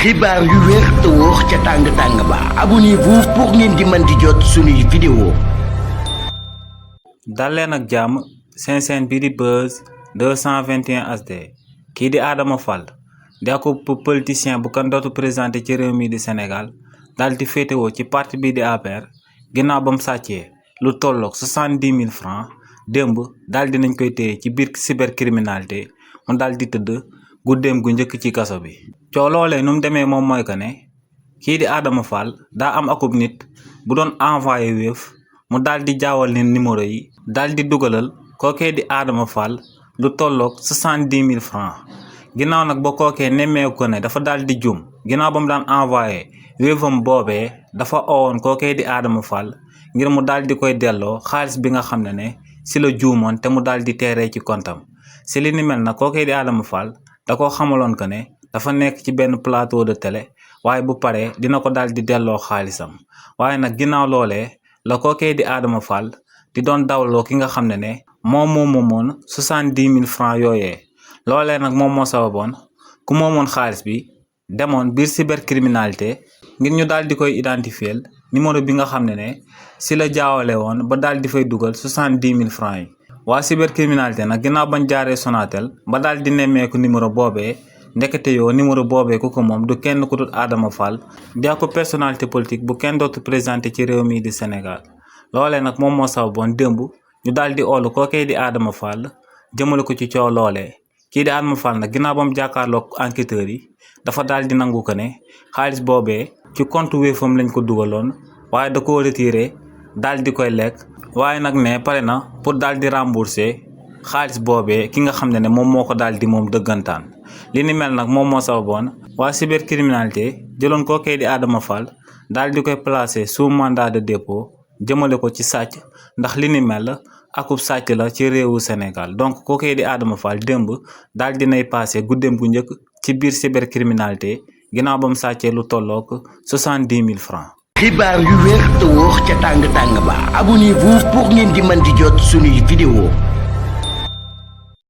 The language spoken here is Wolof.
xibaar yu wér te wóor ca tàng ba abonnez-vous pour ngeen di mën di jot suñuy vidéo. dal leen ak jàmm seen chaîne bi di Buzz 221 HD kii di Adama Fall di ak politicien bu kan dootu présenté ci réew mi di Sénégal daal di féetewoo ci parti bi di APR ginnaaw ba mu sàccee lu tolloog 70 000 francs démb daal di nañ koy téye ci biir cybercriminalité mu daal di tëdd guddeem gu njëkk ci kaso bi. coow loolee nu mu demee moom mooy que ne kii di Adama Fall daa am akub nit bu doon envoyé Wave mu daal di jaawal leen numéro yi daal di dugalal kookee di Adama Fall lu tolloog 70 000 francs ginnaaw nag ba kookee nemmeeku ko ne dafa daal di juum ginnaaw ba mu daan envoyé Wave am boobee dafa owoon kookee di Adama Fall ngir mu daal di koy delloo xaalis bi nga xam ne si la juumoon te mu daal di teeree ci kontam si li ni mel na kookee di Adama Fall da koo xamaloon que ne dafa nekk ci benn plateau de télé waaye bu paree dina ko daal di delloo xaalisam waaye nag ginnaaw loolee la kookee di Adama Fall di doon dawloo ki nga xam ne moom moo moomoon 70 000 francs yooyee loolee nag moom moo sababoon ku moomoon xaalis bi demoon biir cybercriminalité ngir ñu daal di koy identifier numéro bi nga xam ne si la jaawale woon ba daal di fay dugal 70 000 francs yi. waa cybercriminalité nag ginnaaw bañ jaaree Sonatel ba daal di nemmeeku numéro boobee ndekete yoo numéro boobee ku ko moom du kenn ku dul Adama Fall di ko personnalité politique bu kenn dootu présenté ci réew mi di Sénégal loolee nag moom moo sababoon démb ñu daal di oolu kookee di Adama Fall jëmale ko ci coow loolee kii di Adama Fall nag ginnaaw ba mu jàkkaarloog enquêteurs yi dafa daal di nangu ko ne xaalis boobee ci compte Wave am lañ ko dugaloon waaye da koo retiré daal di koy lekk waaye nag ne pare na pour daal di rembourser xaalis boobee ki nga xam ne moom moo ko daal di moom dëggantaan li ni mel nag moom moo sababoon waa cybercriminalité jëloon kookee di Adama Fall daal di koy placer sous mandat de dépôt jëmale ko ci sàcc ndax li ni mel akub sàcc la ci réewu Sénégal donc kookee di Adama Fall démb daal di nay passé guddeem gu njëkk ci biir cybercriminalité ginnaaw ba mu sàccee lu tollook 70 000 francs. xibaar yu wér te wóor ca tàng ba abonnez-vous pour ngeen di mën di jot suñuy vidéo.